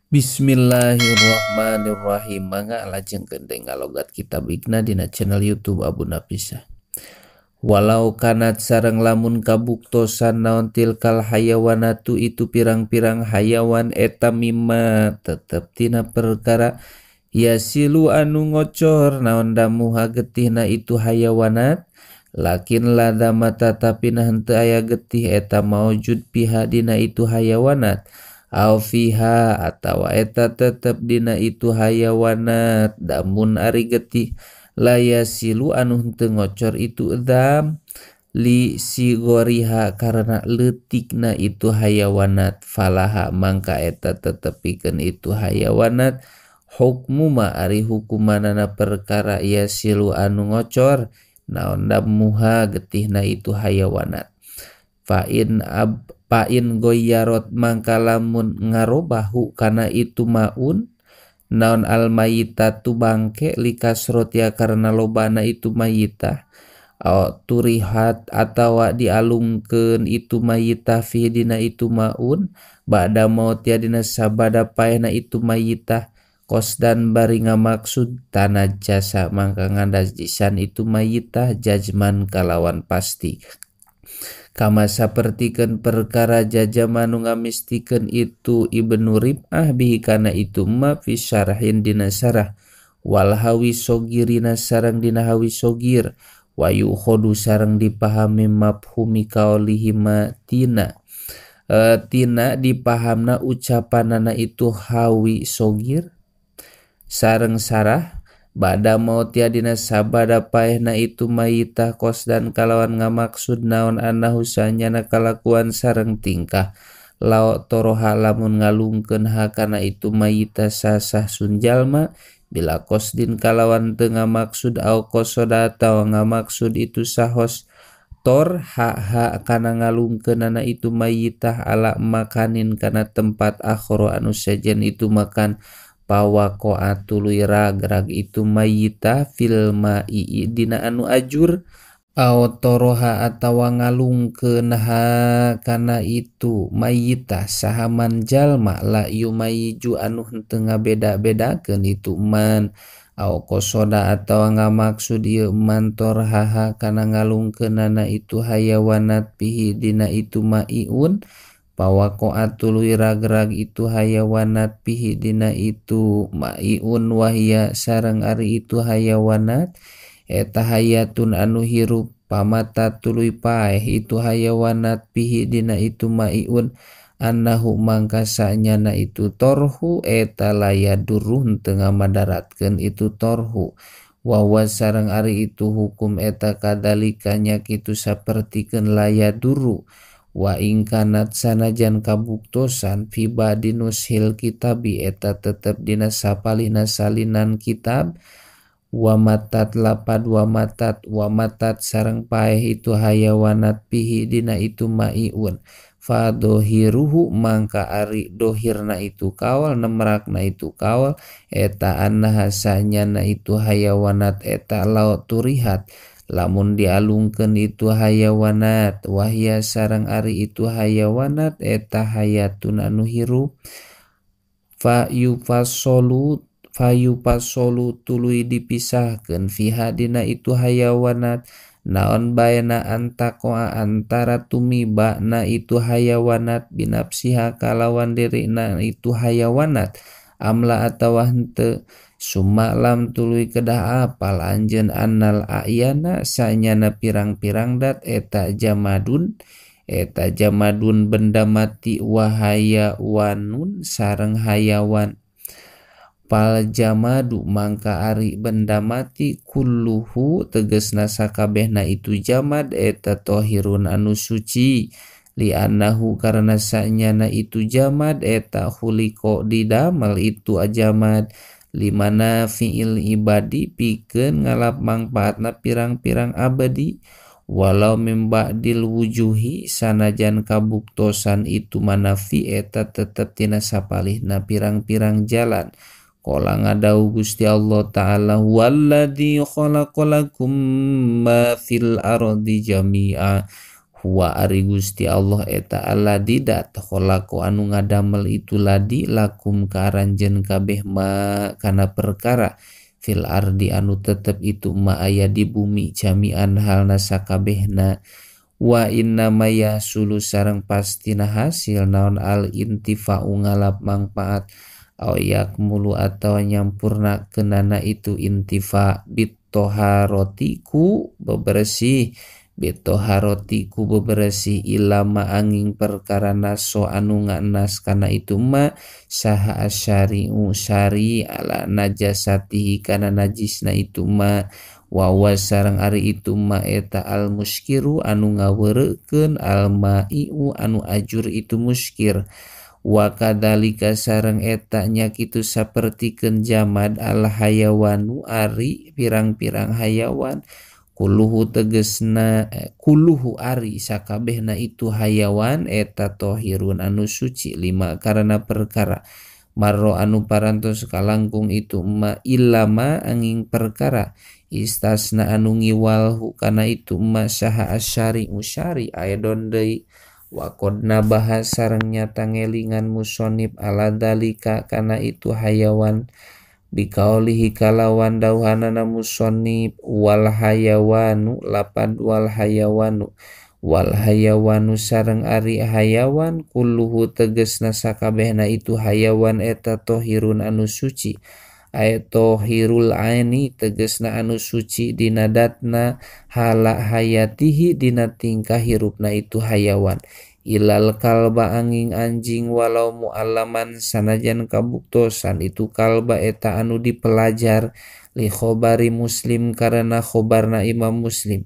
Bismillahirrahmanirrahim. Mangga lajengkeun deui ngalogat kitab Iqna dina channel YouTube Abu Nafisah. Walau kanat sareng lamun kabuktosan naon tilkal hayawanatu itu pirang-pirang hayawan eta mimma tetep tina perkara yasilu anu ngocor naon damuha getihna itu hayawanat lakin lada mata tapi nah henteu aya getih eta maujud piha dina itu hayawanat au fiha atawa eta tetep dina itu hayawanat damun ari getih layasilu anu henteu ngocor itu dam li sigoriha karena leutikna itu hayawanat falaha mangka eta tetep pikeun itu hayawanat hukmu ma ari hukumanana perkara yasilu anu ngocor naon damuha getihna itu hayawanat fa in ab pain goyarot mangka lamun ngarobahu kana itu maun naon al mayitatu bangke likasrotia karena lobana itu mayitah au turihat atawa dialungkeun itu mayitah fi dina itu maun ba'da mautia dina sabada paehna itu mayitah kosdan bari ngamaksud tanajasa mangka ngadajisan itu mayitah jajman kalawan pasti kama sapertikeun perkara jajama nu ngamistikeun itu Ibnu Rib'ah bihi kana itu ma fi syarhin dina syarah wal hawi sogirina sareng dina hawi sogir wa yu'khadu sareng dipahami mafhumi kaulihi ma tina tina dipahamna ucapanana itu hawi sogir sareng sarah bada mautia dina sabada paehna itu mayitah kosdan kalawan ngamaksud naon annahu sanyana kalakuan sareng tingkah lao toroha lamun ngalungkeun hakana itu mayitah sasah sun jalma bila kosdin kalawan teu ngamaksud au kosoda atawa ngamaksud itu sahos tor ha kana ngalungkeunana itu mayitah ala makanin kana tempat akhara anu sejen itu makan pawakoa tuluy ragrag itu mayitah fil ma'i dina anu ajur au toroha atawa ngalungkeun ha kana itu mayitah sahaman jalma la yumayiju anu henteu ngabeda-bedakeun itu man au kosoda atawa ngamaksud ieu man torhaha kana ngalungkeunana itu hayawanat pihi dina itu ma'iun pawakoa tuluy ragrag itu hayawanat pihi dina itu ma'iun wahia sareng ari itu hayawanat eta hayatun anu hirup pamata tuluy paeh itu hayawanat pihi dina itu ma'iun annahu mangka sanyana itu torhu eta layadurru henteu ngamadaratkeun itu torhu wa sareng ari itu hukum eta kadalika nya kitu sapertikeun layadurru wa ingkanat sanajan kabuktosan fi badinushil kitabi eta tetep dina sapalihna salinan kitab wa matat lapad wa matat wa matat sareng paeh itu hayawanat pihi dina itu ma'iun fa dohiruhu mangka ari dohirna itu kawal nemrakna itu kawal eta annaha sanyana itu hayawanat eta laut turihat lamun dialungkeun itu hayawanat wahya sareng ari itu hayawanat eta hayatun anu hirup fa yufasolu tuluy dipisahkeun fiha dina itu hayawanat naon baena antaqoa antara tumiba na itu hayawanat binafsiha kalawan dirina itu hayawanat amla atawa henteu summa lam tuluy kedah apal anjeun annal ayana sanyana pirang-pirang dat eta jamadun benda mati wa hayawanun sareng hayawan pal jamadu mangka ari benda mati kulluhu tegesna sakabehna itu jamad eta tohirun anu suci li annahu karena sanyana itu jamad eta khuliqo didamel itu ajamad limana fi'il ibadi pikeun ngalap mangpaatna pirang-pirang abadi walau mim ba'dil wujuhi sanajan kabuktosan itu manafi eta tetep tina sapalihna pirang-pirang jalan qala ngadau Gusti Allah Ta'ala walladzi khalaqalakum ma fil ardi jami'a Huwa ari Gusti Allah eta alladzi dat khalaqa anu ngadamel itu ladi lakum ka aranjeun kabeh ma kana perkara fil ardi anu tetep itu ma aya di bumi jami'an halna sakabehna. Wa inna ma yahsulu sareng pastina hasil naon al intifa'u ngalap mangpaat aw yakmulu atawa nyampurna kenana itu intifa bitoharoti ku bebersih bitoharoti ku bebersih ilama angin perkara naso anu nganas kana itu ma saha asyari'u syari ala najasatihi kana najisna itu ma wawa sareng ari itu ma eta al muskiru anu ngaweurekeun al ma'iu anu ajur itu muskir. Wa kadzalika sareng eta nya kitu sapertikeun jamad al hayawanu ari pirang-pirang hayawan kuluhu tegesna kuluhu ari sakabehna itu hayawan eta tohirun anu suci lima karena perkara marro anu parantos kalangkung itu ma ilama angin perkara istasna anu ngiwalhu kana itu ma saha asyari usyari aedon deui. Waqadna bahas sareng nyata ngelingan musonib ala dalika kana itu hayawan bikaulihi kalawan dauhanana musonib wal hayawanu lapad wal hayawanu wal hayawanu sareng ari hayawan kulluhu tegesna sakabehna itu hayawan eta tohirun anu suci ay tohirul aini tegesna anu suci dina datna hala hayatihi dina tingkah hirupna itu hayawan ilal kalba angin anjing walau mu'allaman sanajan kabuktosan itu kalba eta anu dipelajar li khobari muslim karena khobarna imam muslim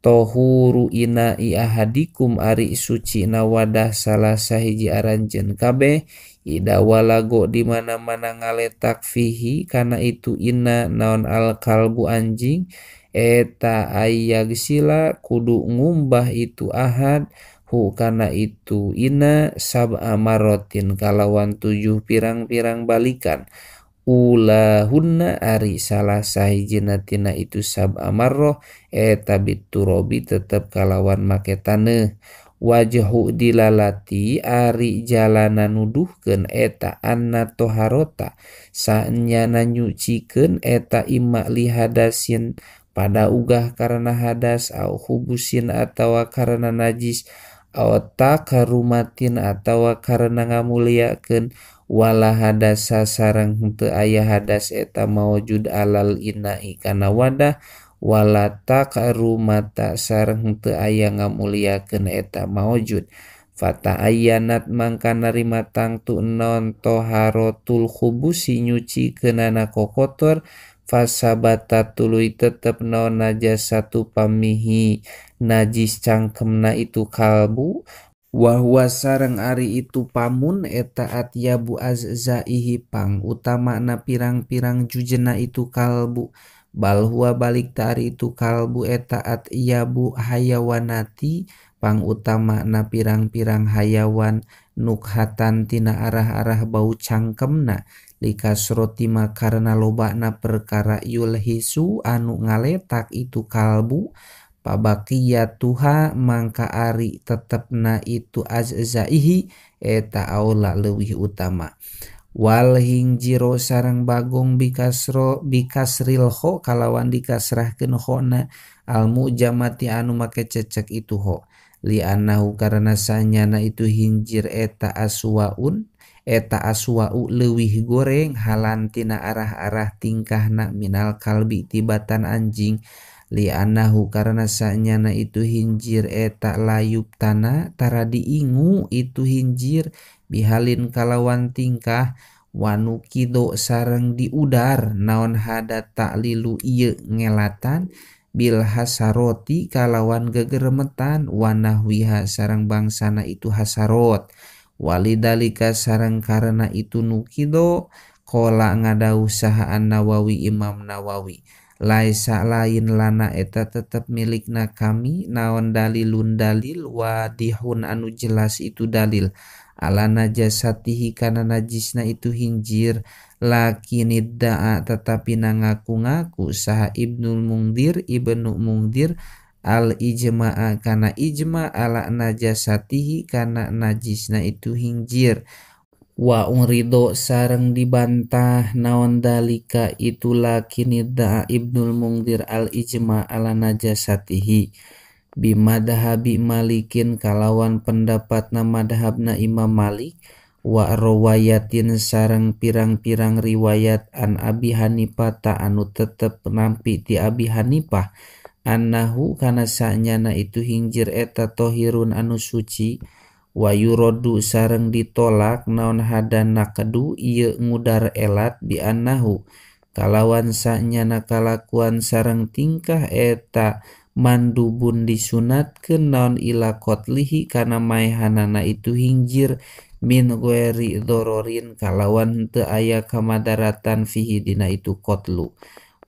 tohuru ina'i ahadikum ari suci na wadah salah sahiji aranjeun kabeh ida walago di mana-mana ngaletak fihi kana itu inna naon al kalbu anjing eta ayagsila kudu ngumbah itu ahad hu kana itu inna sab'a marotin kalawan 7 pirang-pirang balikan ulahunna ari salah sahijina tina itu sab'a marroh eta biturobi tetep kalawan make taneuh. Wajhu dilalati ari jalana nuduhkeun eta anna toharota saenyana nyucikeun eta imma lihadasin pada ugah karena hadas au hubusin atawa karena najis au takarumatin atawa karena ngamuliakeun wala hadasa sareng henteu aya hadas eta maujud alal ina'i kana wadah wala takarumata sareng henteu aya ngamuliakeun eta maujud. Fata ayyanat mangka narima tangtu non toharotul khubusi nyucikeunana kokotor fasabata tuluy tetep naon najasatu pamihi najis cangkemna itu kalbu wa huwa sareng ari itu pamun eta atyabu azzaihi pang utamana pirang-pirang jujena itu kalbu bal huwa balik tari itu kalbu eta atyabu hayawanati pang utamana pirang-pirang hayawan nukhatan tina arah-arah bau cangkemna likasroti ma karena lobana perkara yulhisu anu ngaletak itu kalbu pabaqiyatuha mangka ari tetepna itu azzaihi eta aula leuwih utama. Wal hingjiro sareng bagong bikasro bikasril kho kalawan dikasrahkeun khona al mujamati anu make cecek itu ho li annahu karena sanyana itu hinjir eta aswaun eta aswau leuwih goreng halan tina arah-arah tingkahna minal kalbi tibatan anjing li annahu karena sanyana itu hinjir eta layub tanah tara diingu itu hinjir bihalin kalawan tingkah wanukido sareng diudar naon hada taklilu ieu ngelatan bil hasaroti kalawan gegeremetan wanahwiha sareng bangsana itu hasarot walidalika sareng karena itu nukido kola ngadau saha An-Nawawi Imam Nawawi laisa lain lana eta tetep milikna kami naon dalilun dalil wadihun anu jelas itu dalil ala najasatihi kana najisna itu hinjir lakinid da'a tetapi ngaku-ngaku saha Ibnul Mungdir Ibnu Mungdir al ijma'a kana ijma ala najasatihi kana najisna itu hinjir wa urido sareng dibantah naon dalika itu lakini da'a Ibnul Mungdir al ijma ala najasatihi bimadhabi Malikin kalawan pendapatna madhabna Imam Malik wa rawayatin sareng pirang-pirang riwayat an Abi Hanifah ta anu tetep nampi ti Abi Hanifah annahu kana sanyana itu hinjir eta tohirun anu suci wa yurodu sareng ditolak naon hadan naqdu ieu ngudar elat bi annahu kalawan sanyana kalakuan sareng tingkah eta mandubun disunatkeun naon ila qatlihi kana maehanana itu hinjir min ghairi dhororin kalawan teu aya kamadaratan fihi dina itu qatlu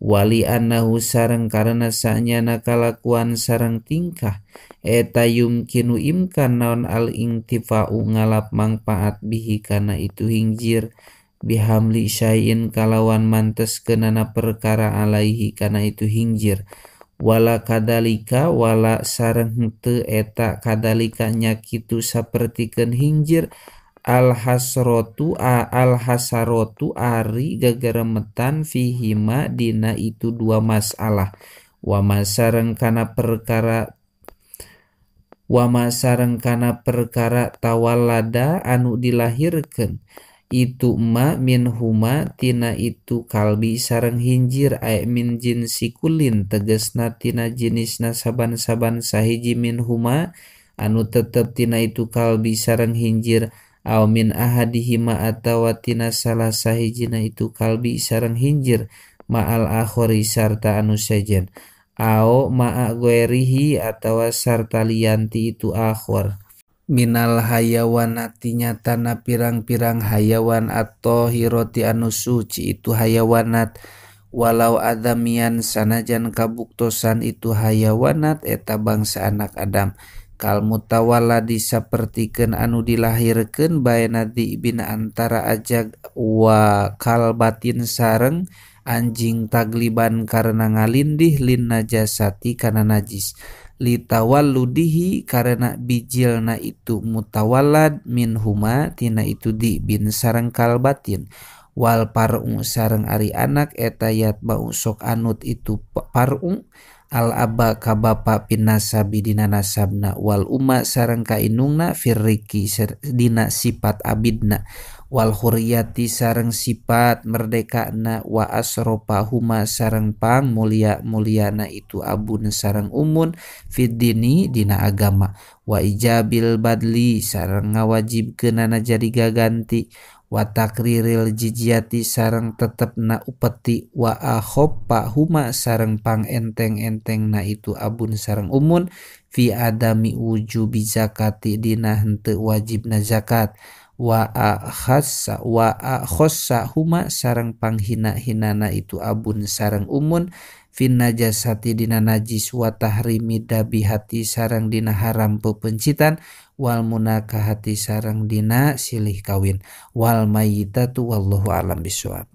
wali annahu sareng karena sanyana kalakuan sareng tingkah eta yumkinu imkan naon al intifa'u ngalap mangpaat bihi kana itu hinjir bihamli syai'in kalawan manteskeunana perkara alaihi kana itu hinjir wala kadalika wala sareng henteu eta kadalika nya kitu sapertikeun hinjir al hasrotu al hasarotu ari gagaremetan fihima dina itu dua masalah wa sareng kana perkara tawallada anu dilahirkeun itu ma min huma tina itu kalbi sareng hinjir ay min jinsi kulin tegesna tina jenisna saban-saban sahiji min huma anu tetep tina itu kalbi sareng hinjir aw min ahadihima atawa tina salah sahijina itu kalbi sareng hinjir ma'al akhori sarta anu sejen aw ma'a ghairihi atawa sarta lianti itu akhor minal hayawanati nyatana pirang-pirang hayawan atau hiroti anu suci itu hayawanat walau adamian sanajan kabuktosan itu hayawanat eta bangsa anak Adam kal mutawalladi sapertikeun anu dilahirkeun baena bina antara ajag wa kalbatin sareng anjing tagliban karena ngalindih lin najasati kana najis litawalludihi karena bijilna itu mutawallad min huma tina itu di bin sareng kalbatin wal par'u sareng ari anak eta yatba'u sok anut itu par'u al aba ka bapa pinasabi dina nasabna wal umma sareng ka inungna firriki dina sifat abidna wal huriyati sareng sifat merdekana wa asrofa huma sareng pang mulia muliana itu abun sareng umun fiddini dina agama wa ijabil badli sareng ngawajibkeunana jadi gaganti wa takriril jizyati sareng tetepna upeti wa akhoppa huma sareng pang enteng-entengna itu abun sareng umun fi adami wujubi zakati dina henteu wajibna zakat wa akhassa wa akhossa huma sareng panghina-hinana itu abun sareng umun fin najasati dina najis wa tahrimi dabihati sareng dina haram pepencitan wal munakahati sareng dina silih kawin wal mayyitatu wallahu a'lam bishawab.